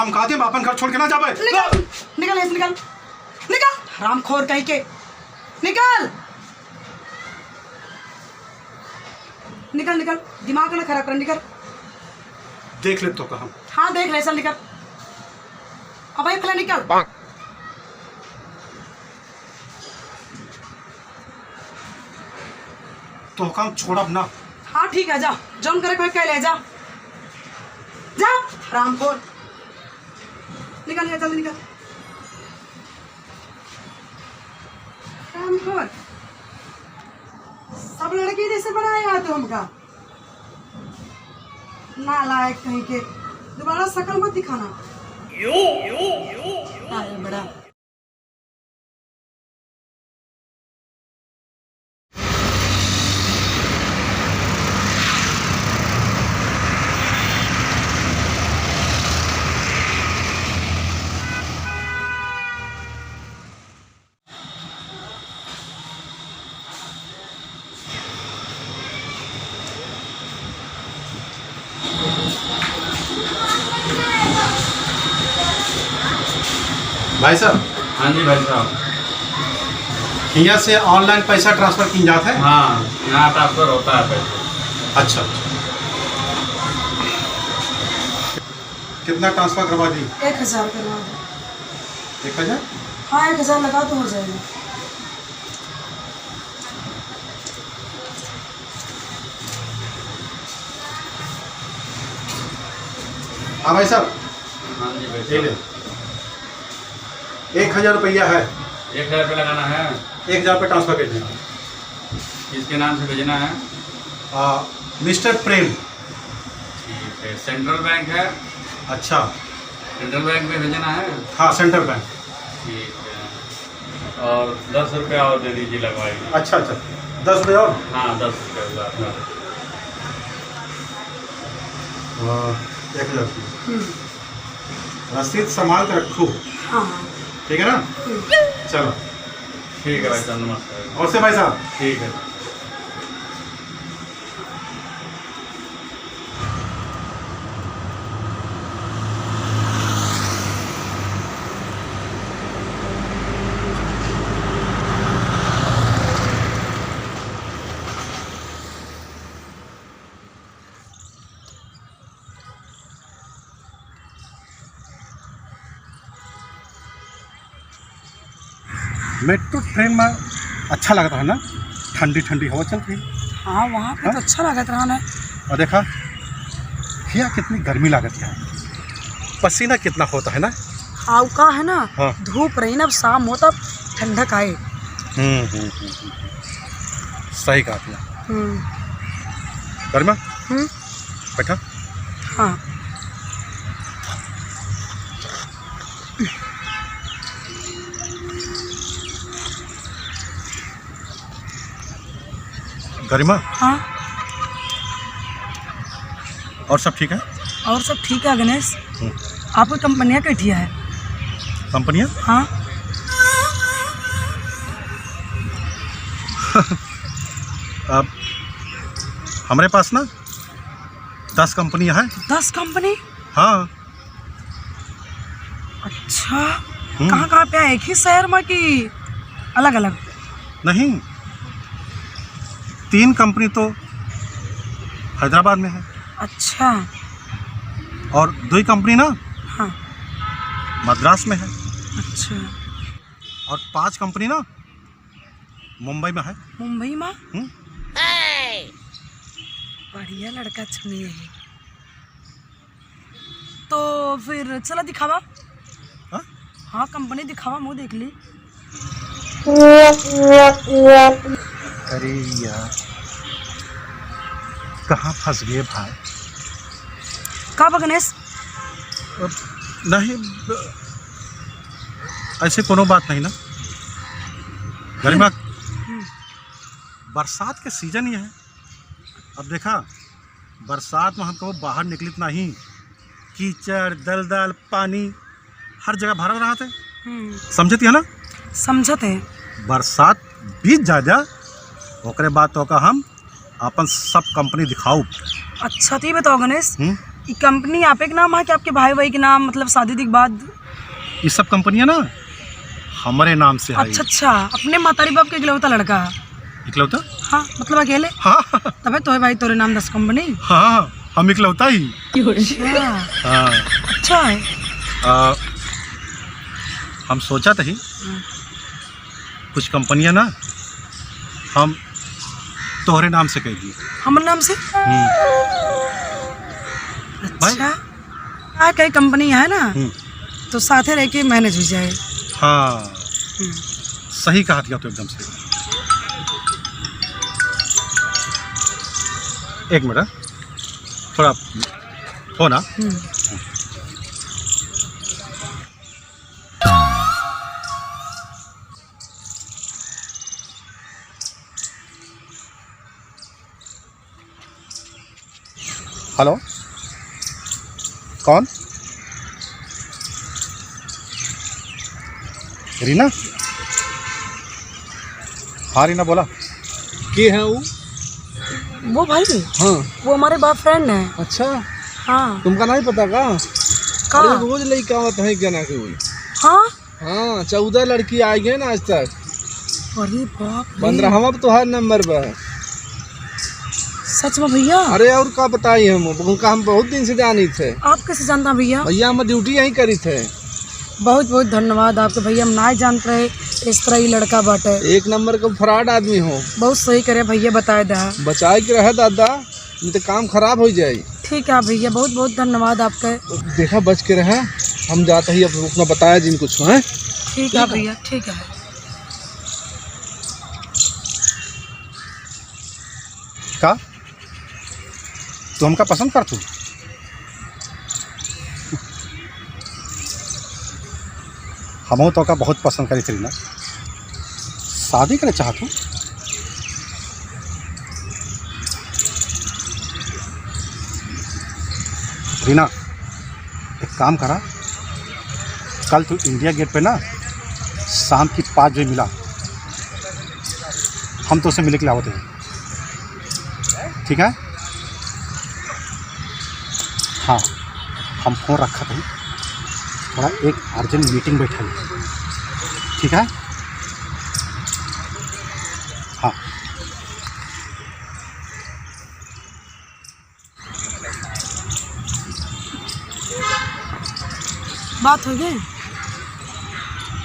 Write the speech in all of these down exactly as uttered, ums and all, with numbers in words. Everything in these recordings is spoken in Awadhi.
हम कहते हैं, अपन घर छोड़ के ना जाबे। निकल, निकल यहाँ से, निकल, निकल, हरामखोर कहीं के, निकल, निकल, निकल, दिमाग ना खराब कर, निकल। देख ले तो का हम। हाँ, देख ले, चल निकल। अब भाई, पहले निकल। तो काम छोड़ब ना। हाँ, ठीक है, जा, जौन करे कोई कह ले, जा, जा, हरामखोर। निकल, निकल, जल्दी निकल। हरामखोर, सब लड़की जैसे बनाए यार तू हमका। नालायक कहीं के, दोबारा शकल मत दिखाना। यो, यो, यो, यो। अरे बड़ा। भाई साहब। हाँ जी भाई साहब। हियाँ से online पैसा transfer किन जात है? हाँ, यहाँ transfer होता है पैसा। अच्छा, अच्छा। कितना transfer करवा दी? एक हजार करवा दो। एक हजार? हाँ, एक हजार लगा तो हो जाएगा। हाँ भाई साहब। हाँ जी भाई ये साहब। ले। एक हजार रुपया है। एक हजार रुपया लगाना है। एक हजार रुपया transfer कर देना। किसके नाम से भेजना है? आ, मिस्टर प्रेम। ठीक है, Central Bank है? अच्छा। Central Bank में भेजना है? हाँ, Central Bank। ठीक है, और दस रुपया और दे दीजिए, लगवाइए। अच्छा, अच्छा, दस रुपया और? हाँ, दस रुपया हुआ आपका। हाँ, एक हजार रुपया। हम्म। रसीद संभाल के रखो। हाँ, हाँ। ठीक है ना? हम्म। चलो। ठीक है भाई साहब, नमस्कार। और से भाई साहब? ठीक है। मेट्रो ट्रेन में अच्छा लागत रहा ना, ठंडी ठंडी हवा चलत रही। हाँ, वहाँ पे हाँ? तो अच्छा लागत रहा ना। और देखा, हियाँ कितनी गर्मी लागत है, पसीना कितना होता है ना। हाँ, वो का है ना, हाँ। धूप रही ना, अब शाम होता, ठंडक आए। हम्म, हम्म, हम्म, हम्म। सही कहा आपने। हम्म। गरिमा, हम्म। बैठा। हाँ। गरिमा। हाँ। और सब ठीक है? और सब ठीक है, गणेश। हम्म। आपकी कंपनियाँ कैठी है? कंपनियाँ? हाँ। अब हमरे पास ना दस कंपनियाँ हैं। दस कंपनी? हाँ। अच्छा, हम्म। कहाँ कहाँ पे है? एक ही शहर में कि अलग अलग? नहीं, तीन कंपनी तो हैदराबाद में है। अच्छा। और दुई कंपनी ना हाँ। मद्रास में है। अच्छा। और पांच कंपनी ना मुंबई में है। मुंबई में? हम्म। बढ़िया लड़का चुने है। तो फिर चला दिखावा। हाँ? हाँ, कंपनी दिखावा, मुँह देख ली। अरे यार, कहाँ फंस गए भाई? का बा गणेश? अब नहीं, ब-, ऐसे कोनो बात नहीं ना। गरिमा, हम्म। बरसात के सीजन ये है। अब देखा, बरसात में हम कबो बाहर निकलित नहीं, कीचड़, दलदल, पानी हर जगह भरल रहत है। हम्म। समझत है ना? समझत है। बरसात बीत जा, जा, ओकरे बाद तो का हम अपन सब कंपनी दिखाउब। अच्छा, तो ये बताओ गणेश, हम्म? ई कंपनी आपे के नाम है कि आपके भाई भाई के नाम, मतलब शादी के बाद? ई सब कंपनियां ना हमरे नाम से है। अच्छा, अच्छा, अपने मतारी बाप के इकलौता लड़का है? इकलौता? हाँ, मतलब अकेले? हाँ। तबे तो है भाई तोरे नाम दस कंपनी। हाँ, हम इकलौता ही। अच्छा। हाँ। अच्छा है। आ, हम सोचा था ही, हम्म। कुछ कंपनियां ना हम तोहरे नाम से कह दी। हमर नाम से? हम्म। अच्छा। भाई। आ, कई कंपनी है ना, हम्म। तो साथे रह के मैनेज हो जाए। हाँ। हम्म। सही कहा दिया तो एकदम से। एक मिनट, हाँ। थोड़ा फोन आ। हम्म। हेलो, कौन? रीना? हाँ रीना, बोला। के है वो? वो भाई? हाँ। वो हमारे बॉयफ्रेंड है। अच्छा। हाँ। तुमका नहीं पता का? का? अरे, रोज लइका आवत है, क्या ना के वही। हाँ? हाँ, चौदह लड़की आइ गए ना आज तक। अरे बाप रे। पन्द्रहवाँ पे तोहार नंबर बा। सच में भैया? अरे और का बताई हम, उनका हम बहुत दिन से जानी थे। आप कैसे जानता भैया? भैया हम ड्यूटी यहीं करी थे। बहुत बहुत धन्यवाद आपके भैया, हम ना जानत रहे इस तरह ये लड़का बाटे। एक नंबर का फ्रॉड आदमी हो। बहुत सही करे भैया, बताए दा। बचाए के रहे दादा। नहीं तो काम खराब हो जाई। ठीक है भैया, बहुत बहुत धन्यवाद आपका। देखा, बच के रहा, हम जाता ही, अब उतना बताया जिन कुछ, हैं? ठीक है भैया, ठीक है। का? तू हमका पसंद कर तू? हमहू तोका बहुत पसंद करी थी ना। शादी करे चाहत हूँ। रीना, एक काम करा, कल तू इंडिया गेट पे ना शाम की पाँच बजे मिला, हम तो उसे मिले के लिए आवत हैं। ठीक है? हाँ, हम फोन रखत हई, थोड़ा एक अर्जेंट मीटिंग बैठल है। ठीक है? हाँ। बात हो गई?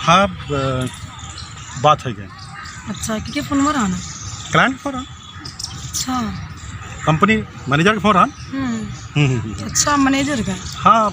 हाँ, ब-, बात हो गई। अच्छा, के, के फोन में रहना? क्लाइंट फोन रहा। अच्छा। कंपनी मैनेजर के फोन रहा। हम्म। हम्म, हम्म, हम्म। अच्छा, मैनेजर का? हाँ,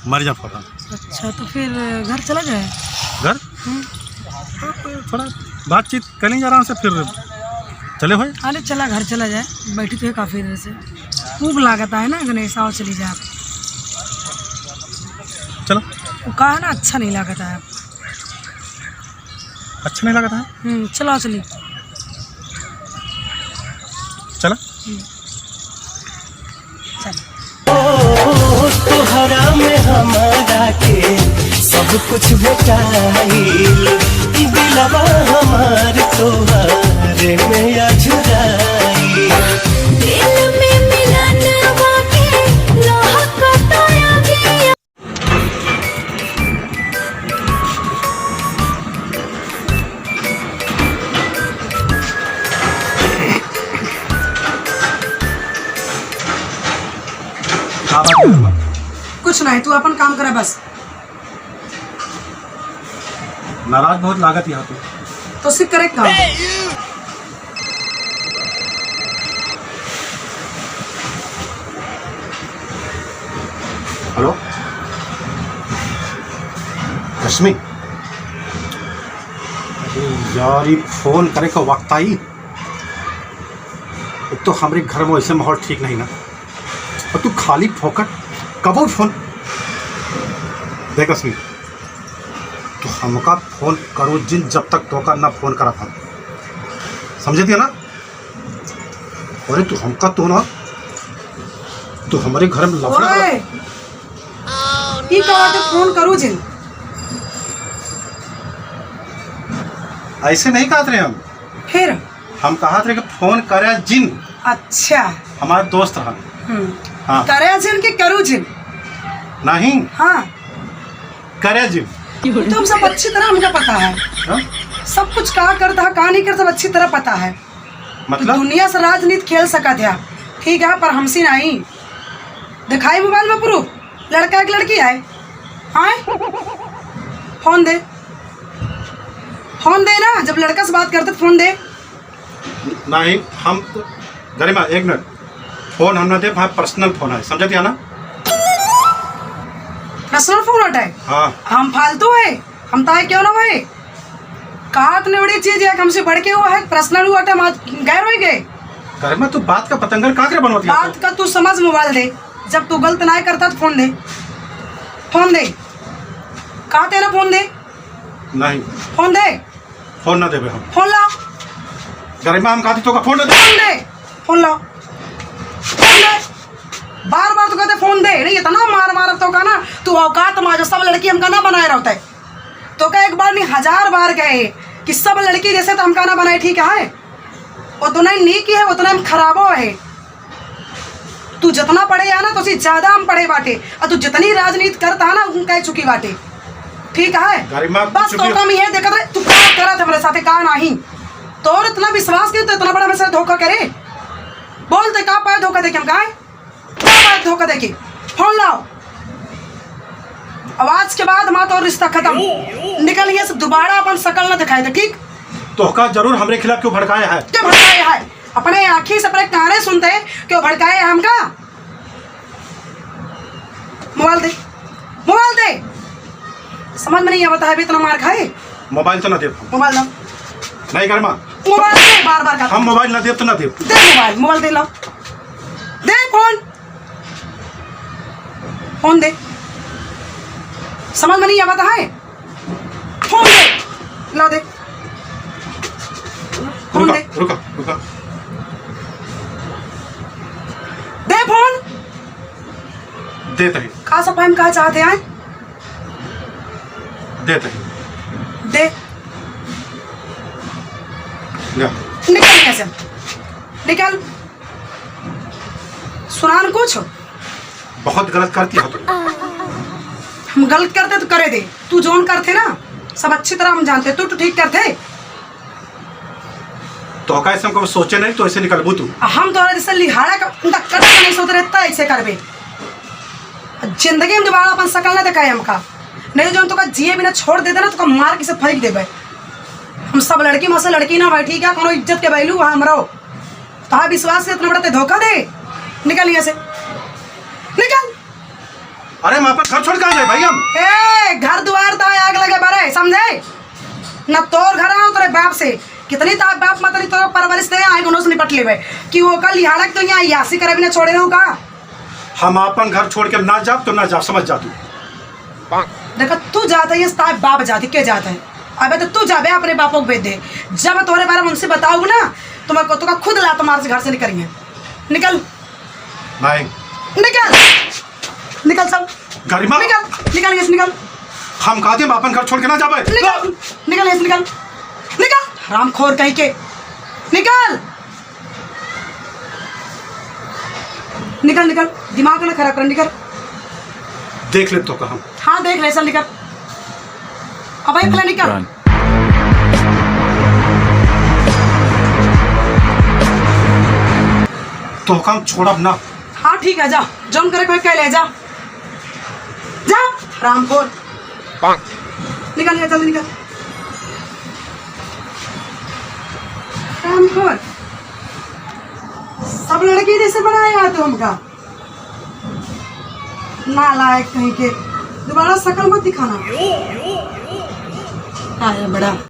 मैनेजर फोन रहा। अच्छा, तो फिर घर चला जाए? घर? हम्म। हाँ, तो थोड़ा बातचीत कर लेंगे आराम से, फिर चले हुए। अरे चला, घर चला जाए, बैठी तो है काफ़ी देर से, भूख लागत है ना गणेश, आओ चली जाए। चलो। वो कहा ना, अच्छा नहीं लागत है। अच्छा नहीं लागत है? हम्म, चला चली। चला। हम्म। चल। ओ, तोहरा में हमारा के सब कुछ भेटाइल, दिलवा हमार तोहरे में अझुराइल। दिल में मिलनवा के लहकता जिया। का बात है? कुछ नहीं, तू अपन काम करा बस। नाराज बहुत लागत यहाँ पे। तो सिख करे काम। हेलो रश्मि, अरे यार, ये फोन करे का वक्त आई। एक तो हमरे घर में वैसे माहौल ठीक नहीं ना, और तू खाली फोकट कबो फोन। देख रश्मि, तू हमका फोन करो जिन, जब तक तोका ना फोन करा था, समझे दिया ना? अरे तू हमका तो ना, तू हमारे घर में लफड़ा कर। ओए! ई का बात है, फोन करो जिन। ऐसे नहीं कहत रहे हम। फिर? हम कहत रहे कि फोन करे जिन। अच्छा। हमारे दोस्त रहन। हम्म। हाँ। करे जिन कि करू जिन? नहीं। हाँ। करे जिन। तुम सब अच्छी तरह हमका पता है। हाँ? सब कुछ का करता है, का नहीं करता, सब अच्छी तरह पता है। मतलब? दुनिया से राजनीति खेल सकत है, ठीक है, पर हमसे नहीं। दिखाई मोबाइल में proof, लड़का एक लड़की है। आए? फोन दे, फोन दे ना, जब लड़का से बात करते तो फोन दे। नहीं, हम तो, गरिमा, एक मिनट, फोन हम ना देब, हाँ, personal फोन है, समझत है ना? Personal फोन हटे? हाँ। हम फालतू है, हम ताए क्यों ना भाई? कात ने बड़ी चीज है, हमसे बढ़ के हुआ है, personal हुआ हटे, हम आज गैर हो गए। गरिमा, तू बात का पतंगर काकरे बनवत है? बात का तू समझ, मोबाइल दे, जब तू गलत ना करता तो फोन दे, फोन दे, कहा तेरा फोन दे। नहीं। फोन दे। फोन ना देबे हम। फोन ला। गरिमा, हम कहती तो का फोन ना दे। फोन दे। फोन ला। फोन दे। बार बार तो कहते फोन दे। नहीं, इतना मार मार तो का ना, तू औकात में आ जा, सब लड़की हमका ना बनाए रहते। तो का एक बार नहीं, हजार बार कहे कि सब लड़की जैसे तो हमका ना बनाए, ठीक है? उतना ही नीक है, उतना ही खराबो है। तू जितना पढ़े है ना, तो उससे ज्यादा हम पढ़े बाटे। और तू जितनी राजनीति करता है ना, उन कह चुकी बाटे। ठीक है? गरिमा, बस कुछ तो भी कम ये देखत रहे, तू का करत है मेरे साथे, का नहीं। तोर इतना विश्वास नहीं, तो इतना बड़ा मेरे साथ धोखा करे। बोल दे, का पाए धोखा देके हम, का है? का पाए धोखा देके? फोन लाओ। अब आज के बाद हमारा तो रिश्ता खत्म। निकल यहाँ से, दोबारा अपन शकल ना दिखाए दे, ठीक? तोहका जरूर हमरे खिलाफ क्यों भड़काया है? क्यों भड़काया है? अपने आँखी से अपने काने सुनते क्यों भड़काए हमका? मोबाइल दे, मोबाइल दे। समझ में नहीं आवता है, अभी इतना मार खाए। मोबाइल तो ना देब हम। मोबाइल दो। नहीं गरिमा। मोबाइल दे, बार बार का। हम मोबाइल ना देब तो ना देब। दे मोबाइल, मोबाइल दे लो। दे फोन। फोन दे। समझ में नहीं आवता है। फोन दे, ला दे। फोन रुका, दे। रुका, रुका। दे फोन। देत है। का सफाई में कहा चाहते हैं? देत है। दे। जा। निकल यहाँ से। निकल। सुनान कुछ। बहुत गलत करती हो तुम। हम गलत करते तो करे दे, तू जौन करते ना, सब अच्छी तरह हम जानते, तू तो ठीक करते। तो का ऐसे हमको सोचे नहीं, तो ऐसे निकलबू तू। हम तोहरा जैसे लिहाड़ा का, उनका कदम नहीं सोच रहे, तय ऐसे करबे। जिंदगी में दोबारा अपन शकल ना दिखाए हमका, नहीं तो जौन तोका जिए बिना छोड़ देते ना, तोका मार के से फेंक देबे। हम सब लड़की में से लड़की ना भाई, ठीक है, कोनो इज्जत के value है हमरो। तोहार विश्वास से इतना बड़ा ते धोखा दे, निकल यहाँ से, निकल। अरे, हम अपन घर छोड़ के आ जाए भाई हम। ए, घर दुआर ता आग लगे बरे, समझे? ना तोर घर आओ तोरे बाप से, कितनी ता बाप मतारी तोर परवरिश दे, आए कोनो से निपट लेबे कि वो कल यहाँ तो यहाँ यासी करे भी ना छोड़े रहू का? हम अपन घर छोड़ के ना जाब तो ना जाब, समझ जा तू। देखा, तू जात है, ये ताए बाप जाती, के जात है? अबे तो तू जाबे, अपने बापों को भेज दे। जब तोहरे बारे में उनसे बताऊँ ना, तो मैं को-, तोका खुद लात मार से घर से निकलेंगे। निकल। नहीं। निकल। निकल सब। गरिमा। निकल, निकल यहाँ से निकल। हम कहते हैं, अपन घर छोड़ के ना जाबे। निकल, निकल यहाँ से निकल। निकल, हरामखोर कहीं के। निकल। निकल, निकल, दिमाग ना खराब कर, निकल। देख ले तो कहम। हाँ, देख ले, चल निकल। अबे पहले निकल। Run। तो हम छोड़ब ना। हाँ, ठीक है, जा, जौन करे कोई कह ले, जा, जा, हरामखोर। निकल, निकल, जल्दी निकल। हरामखोर। सब लड़की जैसे बनाए यार तू हमका। नालायक कहीं के। दोबारा शकल मत दिखाना। आया बड़ा।